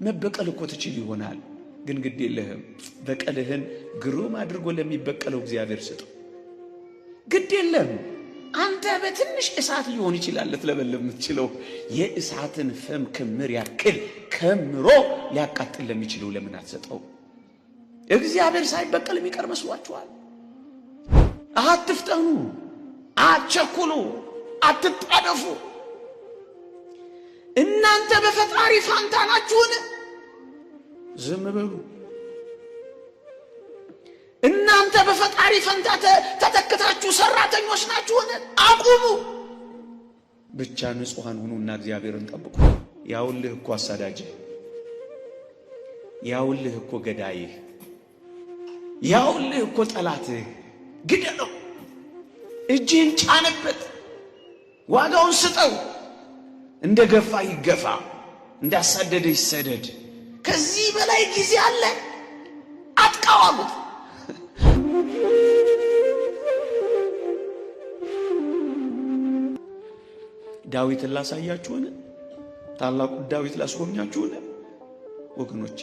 መበቀል እኮ ትችል ይሆናል፣ ግን ግድ የለህም። በቀልህን ግሩም አድርጎ ለሚበቀለው እግዚአብሔር ስጠው። ግድ የለም። አንተ በትንሽ እሳት ሊሆን ይችላል ልትለበልብ የምትችለው፣ የእሳትን ፍም ክምር ያክል ከምሮ ሊያቃጥል ለሚችለው ለምን አትሰጠው? እግዚአብሔር ሳይበቀል የሚቀር መስሏችኋል? አትፍጠኑ፣ አትቸኩሉ፣ አትጣደፉ። እናንተ በፈጣሪ ፋንታ ናችሁን? ዝም በሉ። እናንተ በፈጣሪ ፈንታ ተተክታችሁ ሰራተኞች ናችሁን? አቁሙ። ብቻ ንጹሐን ሁኑና እግዚአብሔርን ጠብቁ። ያውልህ እኮ አሳዳጅህ፣ ያውልህ እኮ ገዳይህ፣ ያውልህ እኮ ጠላትህ። ግደለው፣ እጅህን ጫንበት፣ ዋጋውን ስጠው። እንደ ገፋ ይገፋ፣ እንዳሳደደ ይሰደድ። ከዚህ በላይ ጊዜ አለ? አጥቃው አሉት። ዳዊትን ላሳያችሁን? ታላቁ ዳዊት ላስጎብኛችሁን? ወገኖቼ፣